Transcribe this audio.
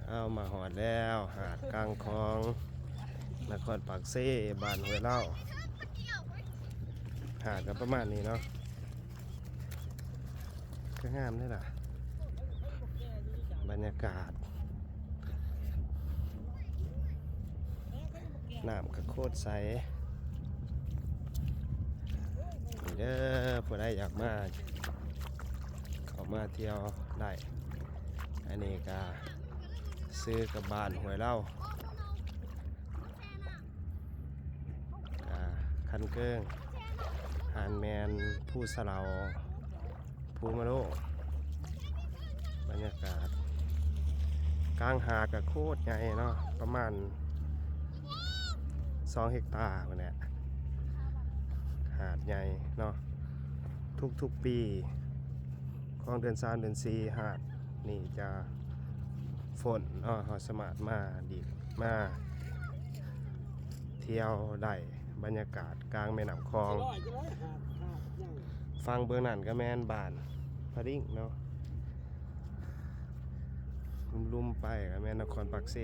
ເອົາ ມາຮອດແລ້ວ ຫາດກາງຂອງ ນະຄອນປາກເຊ ບ້ານຫ້ວຍເລົາ. ຫາດກໍປະມານນີ້ເນາະ ກໍງາມເດ້ລະ ບັນຍາກາດ ນ້ຳກໍໂຄດໃສ. ນີ້ເດີ ຜູ້ໃດຢາກມາ ເຂົ້າມາທ່ຽວໄດ້. ອັນນີ້ກະຊື່ກັບບ້ານຫ້ວຍເລົາ ກະຄັນເກີງ ຫັ້ນແມ່ນພູສະເລົາ ພູມະໂລ. ບັນຍາກາດກາງຫາດກະໂຄດໃຫຍ່ເນາະ ປະມານສອງເຮັກຕາພຸ້ນແຫຼະ ຫາດໃຫຍ່ເນາະ. ທຸກໆປີຂອງເດືອນສາມເດືອນສີ່ ຫາດນີ້ຈະຝົນເນາະ ເຮົາສາມາດມາດິນ ມາທ່ຽວໄດ້. ບັນຍາກາດກາງແມ່ນ້ຳຂອງ ຝັ່ງເບື້ອງນັ້ນກໍແມ່ນບ້ານພະດິງເນາະ ລຸ່ມໆໄປກໍແມ່ນນະຄອນປາກເຊ.